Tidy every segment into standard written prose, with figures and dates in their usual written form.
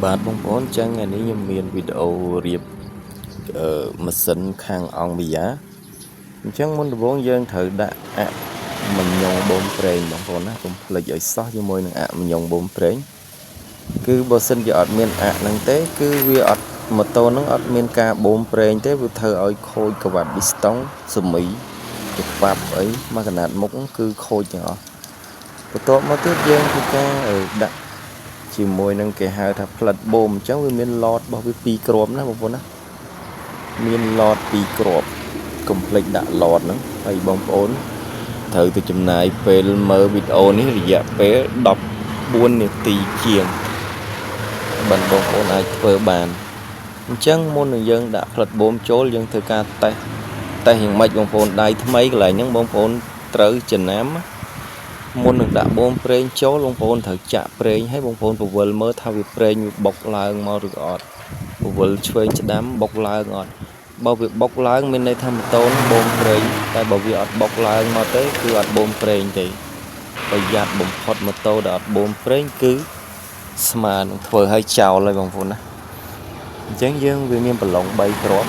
បាទបងប្អូនចឹងថ្ងៃនេះខ្ញុំមានវីដេអូរៀបអឺម៉ាស៊ីនខាងអង្គមីយ៉ាអញ្ចឹងមុនដំបូងយើងត្រូវដាក់អមញងបូមប្រេងបងប្អូនណាកុំភ្លេចឲ្យសោះជាមួយនឹងអមញងបូមប្រេងគឺបើសិនជាអត់មានអហ្នឹងទេគឺវាអត់ម៉ូតូហ្នឹងអត់មានការបូមប្រេងទេវាធ្វើឲ្យខូចក្រវ៉ាត់ឌីស្តុងសមីទៅខ្វាប់អីមកកណាត់មុខគឺខូចទាំងអស់បន្ទាប់មកទៀតយើងធ្វើការដាក់ជាមួយនឹងគេហៅថាផ្លិតបូមអញ្ចឹងវាមានឡតរបស់វាពីរគ្រាប់ណាបងប្អូនណាមានឡតពីរគ្រាប់កុំភ្លេចដាក់ឡតហ្នឹងហើយបងប្អូនត្រូវទៅចំណាយពេលមើលវីដេអូនេះរយៈពេល14នាទីជាងបានបងប្អូនអាចធ្វើបានអញ្ចឹងមុននឹងយើងដាក់ផ្លិតបូមចូលយើងធ្វើការតេស្តតេស្តយ៉ាងម៉េចបងប្អូនដៃថ្មីកន្លែងហ្នឹងបងប្អូនត្រូវចំណាំមុននឹងដាក់បូមប្រេងចូលបងប្អូនត្រូវចាក់ប្រេងឲ្យបងប្អូនពវល់មើលថាវាប្រេងវាបុកឡើងមកឬក៏អត់ពវល់ឆ្វេងស្ដាំបុកឡើងអត់បើវាបុកឡើងមានន័យថាម៉ូតូនឹងបូមប្រេងតែបើវាអត់បុកឡើងមកទេគឺអត់បូមប្រេងទេប្រយ័ត្នបំផុតម៉ូតូដែលអត់បូមប្រេងគឺស្មើនឹងធ្វើឲ្យចោលហើយបងប្អូនណាអញ្ចឹងយើងវាមានប្រឡង3គ្រាប់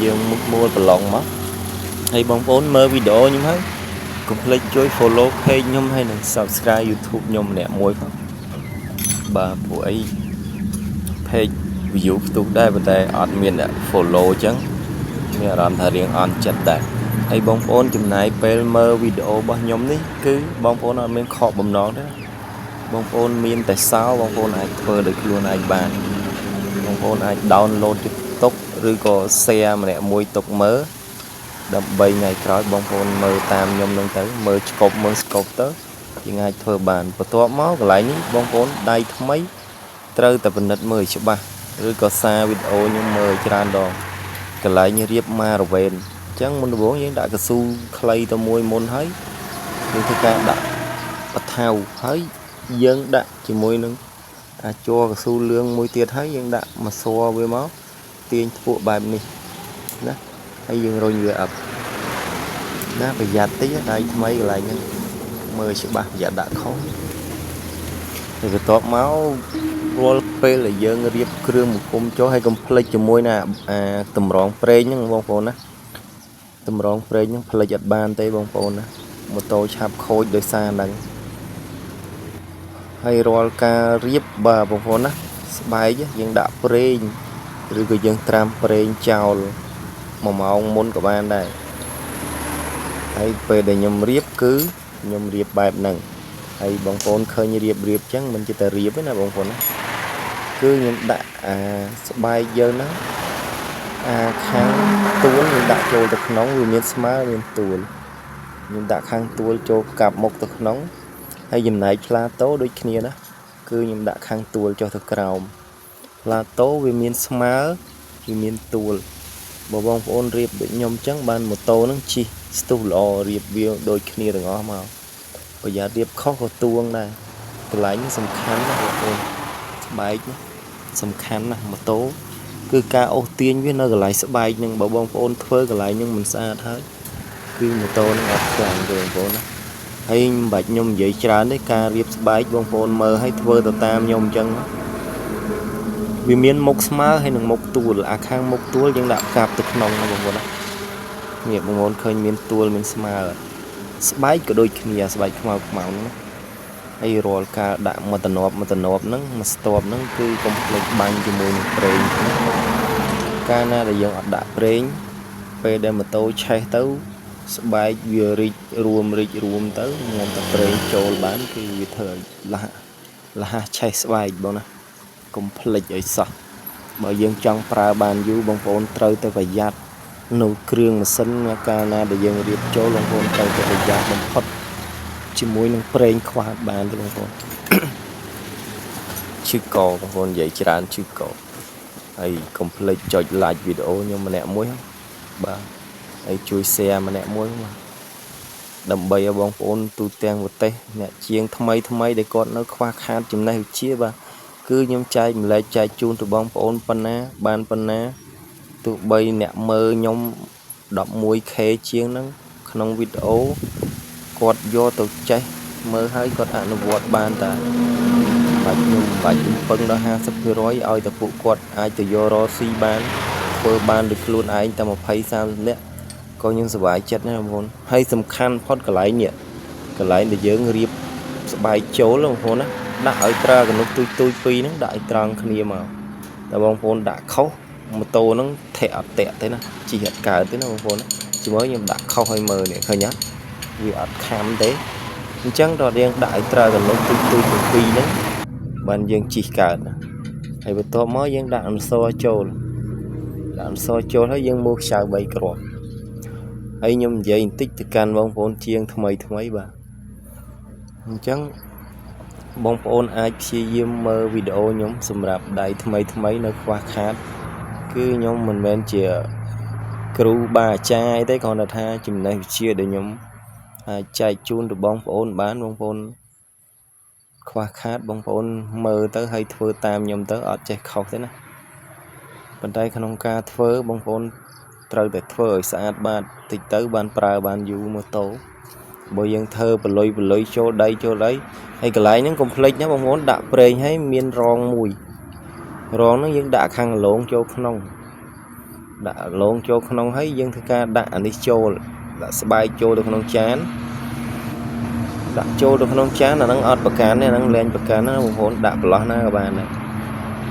យើងមុខមួលប្រឡងមកហើយបងប្អូនមើលវីដេអូខ្ញុំហើយកុំភ្លេចជួយ follow page ខ្ញុំហើយនិង subscribe YouTube ខ្ញុំម្នាក់មួយផងបាទព្រោះអី page view ផ្ទុះដែរប៉ុន្តែអត់មានអ្នក follow អញ្ចឹងមានអារម្មណ៍ថារៀងអន់ចិត្តដែរហើយបងប្អូនចំណាយពេលមើលវីដេអូរបស់ខ្ញុំនេះគឺបងប្អូនអត់មានខកបំណងទេបងប្អូនមានតែសោបងប្អូនអាចធ្វើដោយខ្លួនឯងបានបងប្អូនអាច download ទៅទុកឬក៏ share ម្នាក់មួយទុកមើលដើម្បីថ្ងៃក្រោយបងប្អូនមើលតាមខ្ញុំនឹងទៅមើលឆ្កប់មើលស្កប់ទៅយើងអាចធ្វើបានបន្ទាប់មកកន្លែងនេះបងប្អូនដៃថ្មីត្រូវតែពិនិត្យមើលឲ្យច្បាស់ឬក៏សារវីដេអូខ្ញុំមើលច្រើនដងកន្លែងរៀបម៉ារវេនអញ្ចឹងមុនដំបូងយើងដាក់កស៊ូខ្លីទៅមួយមុនហើយយើងធ្វើការដាក់បថៅហើយយើងដាក់ជាមួយនឹងអាច័រកស៊ូលឿងមួយទៀតហើយយើងដាក់ម្សរវាមកទាញធ្ពក់បែបនេះណាហើយយើងរុញវាអឹបណាប្រយ័ត្នតិចដៃថ្មីកន្លែងហ្នឹងមើលច្បាស់ប្រយ័ត្នដាក់ខុសហើយបន្ទាប់មករាល់ពេលដែលយើងរៀបគ្រឿងបង្គុំចូលហើយកុំភ្លេចជាមួយណាអាតម្រងប្រេងហ្នឹងបងប្អូនណាតម្រងប្រេងហ្នឹងភ្លេចអត់បានទេបងប្អូនណាម៉ូតូឆាប់ខូចដោយសារហ្នឹងហើយរាល់ការរៀបបាទបងប្អូនណាស្បែកយើងដាក់ប្រេងឬក៏យើងត្រាំប្រេងចោល1ម៉ោងមុនក៏បានដែរហើយពេលដែលខ្ញុំរៀបគឺខ្ញុំរៀបបែបហ្នឹងហើយបងប្អូនឃើញរៀបរៀបចឹងមិនចេះតែរៀបទេណាបងប្អូនណាគឺខ្ញុំដាក់អាស្បែកយើងហ្នឹងអាខាងទួលខ្ញុំដាក់ចូលទៅក្នុងវាមានស្មើមានទួលខ្ញុំដាក់ខាងទួលចូលកាប់មុខទៅក្នុងហើយចំណែកផ្លាតូដូចគ្នាណាគឺខ្ញុំដាក់ខាងទួលចុះទៅក្រោមផ្លាតូវាមានស្មើវាមានទួលបើបងប្អូនរៀបដូចខ្ញុំចឹងបានម៉ូតូហ្នឹងជិះស្ទុះល្អរៀបវាដូចគ្នាទាំងអស់មកប្រយ័ត្នរៀបខុសក៏ទួងដែរកន្លែងនេះសំខាន់ណាស់បងប្អូនស្បែកណាសំខាន់ណាស់ម៉ូតូគឺការអូសទាញវានៅកន្លែងស្បែកហ្នឹងបើបងប្អូនធ្វើកន្លែងហ្នឹងមិនស្អាតហើយគឺម៉ូតូហ្នឹងអត់ខ្លាំងទេបងប្អូនណាហើយមិនបាច់ខ្ញុំនិយាយច្រើនទេការរៀបស្បែកបងប្អូនមើលឲ្យធ្វើទៅតាមខ្ញុំអញ្ចឹងវាមានមុខស្មើហើយនិងមុខទួលអាខាងមុខទួលយើងដាក់កាប់ទៅក្នុងណាបងប្អូនណានេះបងប្អូនឃើញមានទួលមានស្មើស្បែកក៏ដូចគ្នាស្បែកខ្មៅខ្មៅហ្នឹងណាហើយរាល់ការដាក់មកតំណប់មកតំណប់ហ្នឹងមកស្ទាប់ហ្នឹងគឺកុំភ្លេចបាញ់ជាមួយនឹងប្រេងណាកាលណាដែលយើងអត់ដាក់ប្រេងពេលដែលម៉ូតូឆេះទៅស្បែកវារីករួមរីករួមទៅមុំតែប្រេងចូលបានគឺវាធ្វើឲ្យលះលះឆេះស្បែកបងណាកុំភ្លេចឲ្យសោះបើយើងចង់ប្រើបានយូរបងប្អូនត្រូវតែប្រយ័ត្ននៅគ្រឿងម៉ាស៊ីនកាលណាដែលយើងរៀបចូលបងប្អូនត្រូវតែប្រយ័ត្នបំផុតជាមួយនឹងប្រេងខ្វះអត់បានទេបងប្អូនឈឺកបងប្អូននិយាយច្រើនឈឺកហើយកុំភ្លេចចុច like វីដេអូខ្ញុំម្នាក់មួយបាទហើយជួយ share ម្នាក់មួយមកដើម្បីឲ្យបងប្អូនទូទាំងប្រទេសអ្នកជាងថ្មីថ្មីដែលគាត់នៅខ្វះខាតចំណេះវិជ្ជាបាទគឺខ្ញុំចែកម្លែកចែកជូនទៅបងប្អូនប៉ុណ្ណាបានប៉ុណ្ណាទោះបីអ្នកមើលខ្ញុំ 11K ជាងហ្នឹងក្នុងវីដេអូគាត់យកទៅចេះមើលហើយគាត់អនុវត្តបានតា បាច់ខ្ញុំបាច់រំពឹងដល់50%ឲ្យតែពួកគាត់អាចទៅយករកស៊ីបានធ្វើបានដោយខ្លួនឯងតែ20 30នាក់ក៏ខ្ញុំសប្បាយចិត្តដែរបងប្អូនហើយសំខាន់ផុតកន្លែងនេះកន្លែងដែលយើងរៀបស្បែកចូលបងប្អូនណាដាក់ឲ្យប្រើកនុកទូចទូចពីរហ្នឹងដាក់ឲ្យត្រង់គ្នាមកតែបងប្អូនដាក់ខុសម៉ូតូហ្នឹងធាក់អត់តាក់ទេណាជិះអត់កើតទេណាបងប្អូនណាជាមួយខ្ញុំដាក់ខុសឲ្យមើលនេះឃើញអត់វាអត់ខំទេអញ្ចឹងដល់យើងដាក់ឲ្យប្រើកនុកទូចទូចទាំងពីរហ្នឹងបានយើងជិះកើតណាហើយបន្ទាប់មកយើងដាក់អន្សរចូលដាក់អន្សរចូលហើយយើងមូសខ្ចៅ3គ្រាប់ហើយខ្ញុំនិយាយបន្តិចទៅកាន់បងប្អូនជាងថ្មីថ្មីបាទអញ្ចឹងបងប្អូនអាចព្យាយាមមើលវីដេអូខ្ញុំសម្រាប់ដៃថ្មីថ្មីនៅខ្វះខាតគឺខ្ញុំមិនមែនជាគ្រូបាអាចារ្យអីទេគ្រាន់តែថាចំណេះវិជ្ជាដែលខ្ញុំអាចចែកជូនទៅបងប្អូនបានបងប្អូនខ្វះខាតបងប្អូនមើលទៅហើយធ្វើតាមខ្ញុំទៅអត់ចេះខុសទេណាប៉ុន្តែក្នុងការធ្វើបងប្អូនត្រូវតែធ្វើឲ្យស្អាតបាតតិចទៅបានប្រើបានយូរម៉ូតូបើយើងធ្វើបលុយបលុយចូលដីចូលអីហើយកន្លែងហ្នឹងកុំភ្លេចណាបងប្អូនដាក់ប្រេងឲ្យមានរងមួយរងហ្នឹងយើងដាក់ខាងឡងចូលក្នុងដាក់ឡងចូលក្នុងហើយយើងធ្វើការដាក់អានេះចូលដាក់ស្បែកចូលទៅក្នុងចានដាក់ចូលទៅក្នុងចានអាហ្នឹងអត់ប្រកាន់ទេអាហ្នឹងលែងប្រកាន់ណាបងប្អូនដាក់ប្រឡោះណាក៏បានដែរ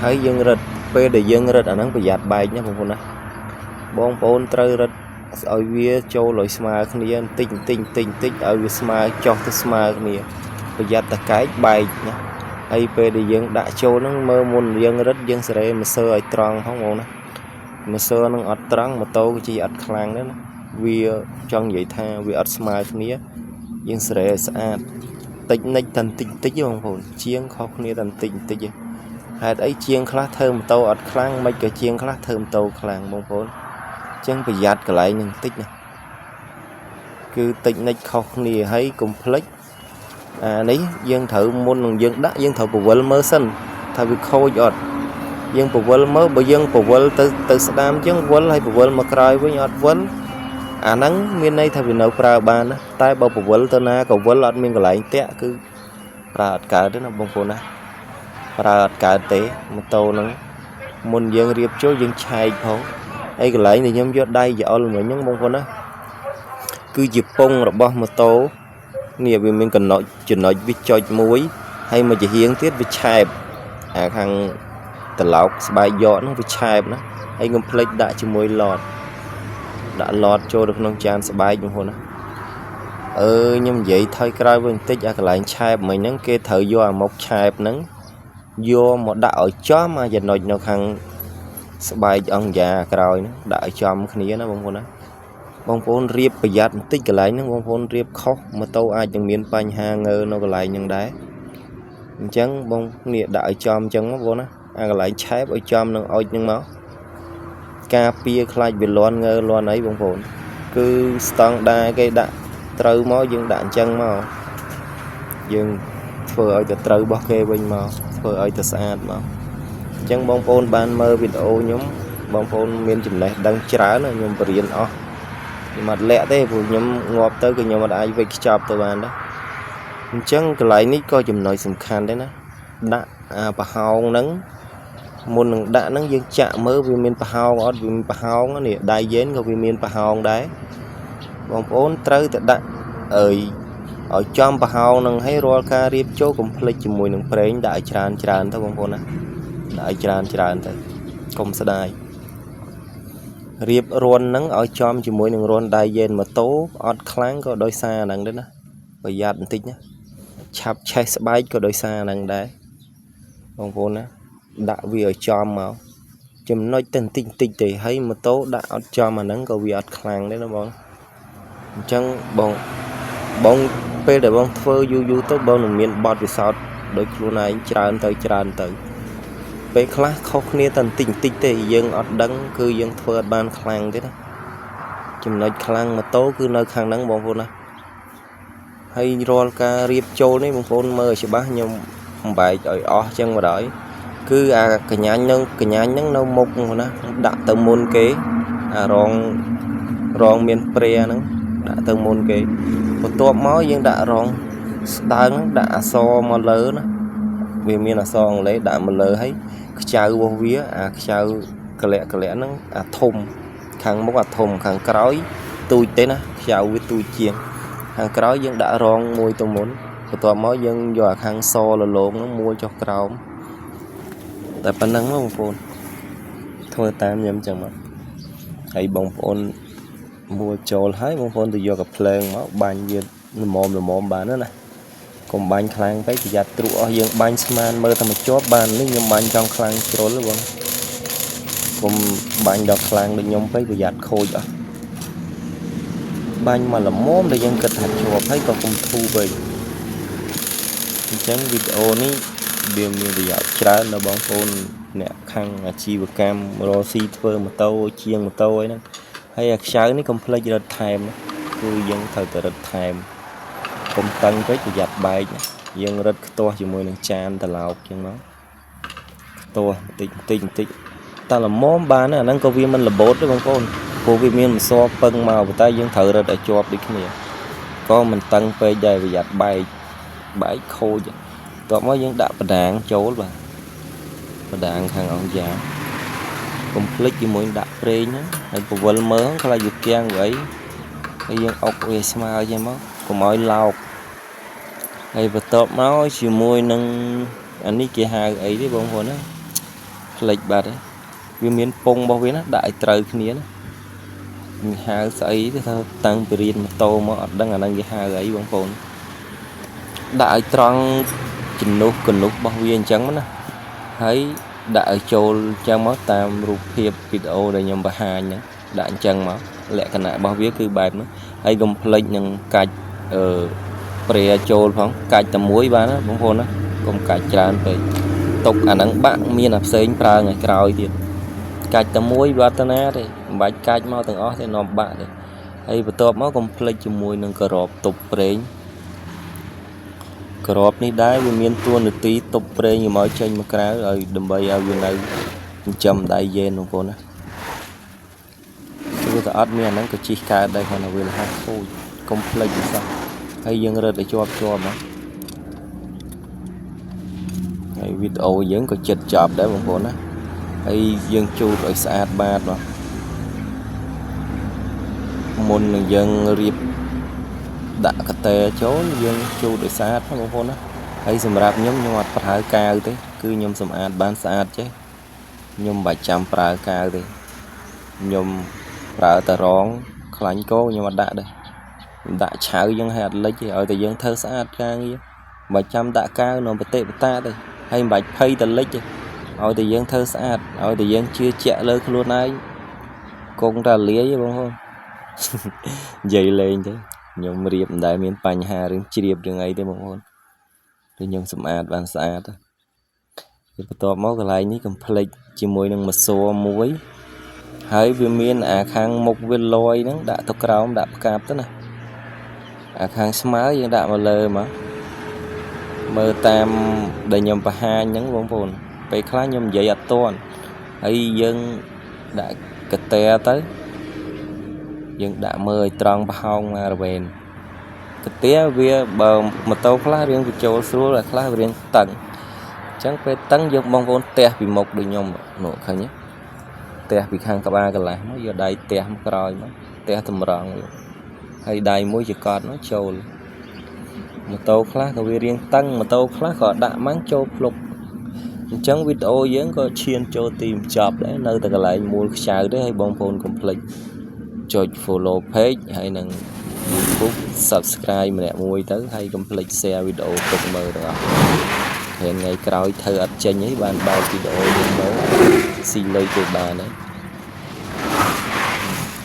ហើយយើងរឹតពេលដែលយើងរឹតអាហ្នឹងប្រយ័ត្នបែកណាបងប្អូនណាបងប្អូនត្រូវរឹតឲ្យវាចូលឲ្យស្មើគ្នាបន្តិចបន្តិចបន្តិចបន្តិចឲ្យវាស្មើចុះទៅស្មើគ្នាប្រយ័ត្នតកែកបែកណាហើយពេលដែលយើងដាក់ចូលហ្នឹងមើលមុនយើងរឹតយើងសេរីម៉ាសឺឲ្យត្រង់ផងបងណាម៉ាសឺហ្នឹងអត់ត្រង់ម៉ូតូក៏ជិះអត់ខ្លាំងដែរណាវាចង់និយាយថាវាអត់ស្មើគ្នាយើងសេរីឲ្យស្អាតតិចនិចតែបន្តិចបន្តិចបងប្អូនជាងខុសគ្នាតែបន្តិចបន្តិចហេតុអីជាងខ្លះធ្វើម៉ូតូអត់ខ្លាំងមិនក៏ជាងខ្លះធ្វើម៉ូតូខ្លាំងបងប្អូនចឹងប្រយ័ត្នកន្លែងហ្នឹងបន្តិចណាគឺតិចនិចខុសគ្នាហើយកុំភ្លេចអានេះយើងត្រូវមុននឹងយើងដាក់យើងត្រូវពវល់មើលសិនថាវាខូចអត់យើងពវល់មើលបើយើងពវល់ទៅទៅស្ដាមចឹងវិលហើយពវល់មកក្រោយវិញអត់វិលអាហ្នឹងមានន័យថាវានៅប្រើបានណាតែបើពវល់ទៅណាក៏វិលអត់មានកន្លែងតាក់គឺប្រើអត់កើតទេណាបងប្អូនណាប្រើអត់កើតទេម៉ូតូហ្នឹងមុនយើងរៀបចូលយើងឆែកផងហើយកន្លែងដែលខ្ញុំយកដៃច្អល់មិញហ្នឹងបងប្អូនណាគឺជាពងរបស់ម៉ូតូនេះវាមានកណុចចំណុចវាចុចមួយហើយមួយចំហៀងទៀតវាឆែបអាខាងត្រឡោកស្បែកយកហ្នឹងវាឆែបណាហើយកុំភ្លេចដាក់ជាមួយឡតដាក់ឡតចូលទៅក្នុងចានស្បែកបងប្អូនណាអឺខ្ញុំនិយាយថយក្រោយវិញបន្តិចអាកន្លែងឆែបមិញហ្នឹងគេត្រូវយកអាមុខឆែបហ្នឹងយកមកដាក់ឲ្យចំអាចំណុចនៅខាងស្បែកអង្គយ៉ាក្រោយហ្នឹងដាក់ឲ្យចំគ្នាណាបងប្អូនណាបងប្អូនរៀបប្រយ័ត្នបន្តិចកន្លែងហ្នឹងបងប្អូនរៀបខុសម៉ូតូអាចនឹងមានបញ្ហាងើនៅកន្លែងហ្នឹងដែរអញ្ចឹងបងនេះដាក់ឲ្យចំអញ្ចឹងបងប្អូនណាអាកន្លែងឆែបឲ្យចំនឹងអុចហ្នឹងមកការពារខ្លាចវាលាន់ងើលាន់អីបងប្អូនគឺស្តង់ដាគេដាក់ត្រូវមកយើងដាក់អញ្ចឹងមកយើងធ្វើឲ្យទៅត្រូវរបស់គេវិញមកធ្វើឲ្យទៅស្អាតមកអញ្ចឹងបងប្អូនបានមើលវីដេអូខ្ញុំបងប្អូនមានចំណេះដឹងច្រើនខ្ញុំបរៀនអស់ខ្ញុំអត់លាក់ទេព្រោះខ្ញុំងាប់ទៅក៏ខ្ញុំអត់អាចវិចខ្ចប់ទៅបានដែរអញ្ចឹងកន្លែងនេះក៏ចំណុចសំខាន់ដែរណាដាក់អាប្រហោងហ្នឹងមុននឹងដាក់ហ្នឹងយើងចាក់មើលវាមានប្រហោងអត់វាមានប្រហោងនេះដៃយេនក៏វាមានប្រហោងដែរបងប្អូនត្រូវតែដាក់អើយឲ្យចំប្រហោងនឹងឲ្យរាល់ការរៀបចូលកុំភ្លេចជាមួយនឹងប្រេងដាក់ឲ្យច្រើនច្រើនទៅបងប្អូនណាដាក់ឲ្យច្រើនច្រើនទៅកុំស្ដាយរៀបរន្ធហ្នឹងឲ្យចំជាមួយនឹងរន្ធដៃយេនម៉ូតូអត់ខ្លាំងក៏ដោយសារហ្នឹងដែរណាប្រយ័ត្នបន្តិចណាឆាប់ឆេះស្បែកក៏ដោយសារហ្នឹងដែរបងប្អូនណាដាក់វាឲ្យចំមកចំណុចតែបន្តិចបន្តិចទេហើយម៉ូតូដាក់អត់ចំអាហ្នឹងក៏វាអត់ខ្លាំងដែរណាបងអញ្ចឹងបងបងពេលដែលបងធ្វើយូរយូរទៅបងនឹងមានបទពិសោធន៍ដោយខ្លួនឯងច្រើនទៅច្រើនទៅពេលខ្លះខុសគ្នាតែបន្តិចបន្តិចទេយើងអត់ដឹងគឺយើងធ្វើអត់បានខ្លាំងទេណាចំណុចខ្លាំងម៉ូតូគឺនៅខាងហ្នឹងបងប្អូនណាហើយរាល់ការរៀបចូលនេះបងប្អូនមើលឲ្យច្បាស់ខ្ញុំបំបែកឲ្យអស់ចឹងមកដល់គឺអាកញ្ញាញ់នឹងកញ្ញាញ់ហ្នឹងនៅមុខណាដាក់ទៅមុនគេអារងរងមានព្រាហ្នឹងដាក់ទៅមុនគេបន្ទាប់មកយើងដាក់រងស្ដើងដាក់អសមកលើណា វាមានអក្សរអង់គ្លេសដាក់មកលើហើយខ្ចៅរបស់វាអាខ្ចៅកលាក់កលាក់ហ្នឹងអាធំខាងមុខអាធំខាងក្រោយទូចទេណាខ្ចៅវាទូចជាងខាងក្រោយយើងដាក់រងមួយទៅមុនបន្ទាប់មកយើងយកអាខាងសលលងហ្នឹងមួលចុះក្រោមតែប៉ុណ្្នឹងមកបងប្អូនធ្វើតាមខ្ញុំចឹងមកហើយបងប្អូនមួលចូលហើយបងប្អូនទៅយកកាភ្លើងមកបាញ់វាល្មមល្មមបានណាកុំបាញ់ខ្លាំងពេកប្រយ័ត្នទ្រក់អស់យើងបាញ់ស្មានមើលតែមកជាប់បាននេះខ្ញុំបាញ់ចង់ខ្លាំងជ្រុលបងកុំបាញ់ដល់ខ្លាំងដូចខ្ញុំពេកប្រយ័ត្នខូចអស់បាញ់មកល្មមដែលយើងគិតថាជាប់ហើយក៏កុំធូរពេកអញ្ចឹងវីដេអូនេះវាមានប្រយោជន៍ច្រើនដល់បងប្អូនអ្នកខាងអាជីវកម្មរកស៊ីធ្វើម៉ូតូជាងម៉ូតូអីហ្នឹងហើយអាខ្ចៅនេះកុំភ្លេចរត់ថែមណាគឺយើងត្រូវតែរត់ថែមកុំតឹងពេកប្រយ័ត្នបែកណាយើងរត់ខ្ទាស់ជាមួយនឹងចានត្រឡោកចឹងមកខ្ទាស់បន្តិចបន្តិចបន្តិចតែល្មមបានណាអាហ្នឹងក៏វាមិនរបូតទេបងប្អូនព្រោះវាមានម្សពឹងមកប៉ុន្តែយើងត្រូវរត់ឲ្យជាប់ដូចគ្នាក៏មិនតឹងពេកដែរប្រយ័ត្នបែកបែកខូចបន្ទាប់មកយើងដាក់បដាងចូលបាទបដាងខាងអង្គយ៉ាកុំភ្លេចជាមួយដាក់ប្រេងហ្នឹងហើយពវល់មើលខ្លាចវាគាំងវាអីហើយយើងអុកវាស្មើចឹងមកកុំឲ្យឡោកហើយបន្ទាប់មកជាមួយនឹងអានេះគេហៅអីទេបងប្អូនណាភ្លេចបាត់ហើយវាមានពងរបស់វាណាដាក់ឲ្យត្រូវគ្នាណាមានហៅស្អីទេថាតាំងពីរៀនម៉ូតូមកអត់ដឹងអាហ្នឹងគេហៅអីបងប្អូនដាក់ឲ្យត្រង់ជំនុះកនុះរបស់វាអញ្ចឹងណាហើយដាក់ឲ្យចូលអញ្ចឹងមកតាមរូបភាពវីដេអូដែលខ្ញុំបង្ហាញហ្នឹងដាក់អញ្ចឹងមកលក្ខណៈរបស់វាគឺបែបហ្នឹងហើយកុំភ្លេចនឹងកាច់អឺព្រាចូលផងកាច់តែមួយបានណាបងប្អូនណាកុំកាច់ច្រើនពេកទុកអាហ្នឹងបាក់មានអាផ្សេងប្រើថ្ងៃក្រោយទៀតកាច់តែមួយវឌ្ឍនាទេមិនបាច់កាច់មកទាំងអស់ទេនាំបាក់ទេហើយបន្ទាប់មកកុំភ្លេចជាមួយនឹងក្របទប់ប្រេងក្របនេះដែរវាមានតួនាទីទប់ប្រេងកុំឲ្យចេញមកក្រៅឲ្យដើម្បីឲ្យវានៅចិញ្ចឹមដៃយេនបងប្អូនណាទោះតែអត់មានអាហ្នឹងក៏ជិះកើតដែរគ្រាន់តែវាលះខូចកុំភ្លេចអីសោះហើយយើងរត់ឲ្យជាប់ជាប់មកហើយវីដេអូយើងក៏ចិត្តចប់ដែរបងប្អូនណាហើយយើងជូតឲ្យស្អាតបាតមកមុននឹងយើងរៀបដាក់កាតែចូលយើងជូតឲ្យស្អាតណាបងប្អូនណាហើយសម្រាប់ខ្ញុំខ្ញុំអត់ប្រើកាវទេគឺខ្ញុំសម្អាតបានស្អាតចេះខ្ញុំមិនបាច់ចាំប្រើកាវទេខ្ញុំប្រើតែរងខ្លាញ់គោខ្ញុំអត់ដាក់ដែរខ្ញុំដាក់ឆៅយើងឲ្យអត់លិចទេឲ្យតែយើងធ្វើស្អាតការងារមិនបាច់ចាំដាក់កាវនៅប្រតិបតាទេហើយមិនបាច់ភ័យតែលិចទេឲ្យតែយើងធ្វើស្អាតឲ្យតែយើងជឿជាក់លើខ្លួនឯងគង់តែលាយទេបងប្អូននិយាយលេងទេខ្ញុំរៀបមិនដែលមានបញ្ហារឿងជ្រាបរឿងអីទេបងប្អូនគឺខ្ញុំសម្អាតបានស្អាតហើយបន្ទាប់មកកន្លែងនេះកុំភ្លេចជាមួយនឹងម្សរមួយហើយវាមានអាខាងមុខវាលយហ្នឹងដាក់ទៅក្រោមដាក់ផ្កាប់ទៅណាអាខាងស្មើយើងដាក់មកលើមកមើលតាមដែលខ្ញុំបង្ហាញហ្នឹងបងប្អូនពេលខ្លះខ្ញុំនិយាយអត់ទាន់ហើយយើងដាក់កតែទៅយើងដាក់មើលឲ្យត្រង់ប្រហោងមករវេនកាទៀវាបើម៉ូតូខ្លះរៀងបញ្ចូលស្រួលតែខ្លះរៀងតឹងអញ្ចឹងពេលតឹងយើងបងប្អូនទះពីមុខដូចខ្ញុំនោះឃើញទេទះពីខាងក្បាលកន្លះមកយកដៃទះមកក្រោយមកទះតម្រង់វាហើយដៃមួយចកត់មកចូលម៉ូតូខ្លះក៏វារៀងតឹងម៉ូតូខ្លះក៏ដាក់ម៉ាំងចូលភ្លុកអញ្ចឹងវីដេអូយើងក៏ឈានចូលទីបញ្ចប់ដែរនៅតែកន្លែងមូលខ្ចៅទេហើយបងប្អូនកុំភ្លេចចុច follow page ហើយនឹង YouTube Subscribe ម្នាក់មួយទៅហើយកុំភ្លេច share វីដេអូទុកមើលទាំងអស់ហើយថ្ងៃក្រោយធ្វើអត់ចេញអីបានបើកវីដេអូយើងមើលស៊ីលុយទៅបានហើយ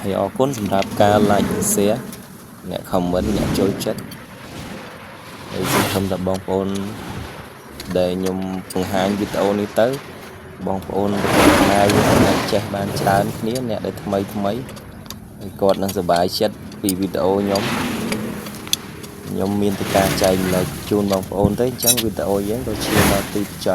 ហើយអរគុណសម្រាប់ការ like share អ្នក comment អ្នកចូលចិត្តហើយសង្ឃឹមថាបងប្អូនដែលខ្ញុំបង្ហាញវីដេអូនេះទៅបងប្អូនប្រទេសខ្មែរយើងអាចចេះបានច្រើនគ្នាអ្នកដែលថ្មីថ្មីហើយគាត់នឹងសប្បាយចិត្តពីវីដេអូខ្ញុំខ្ញុំមានតែការចែករំលែកជូនបងប្អូនទេអញ្ចឹងវីដេអូយើងក៏ឈានដល់ទីបញ្ចប់។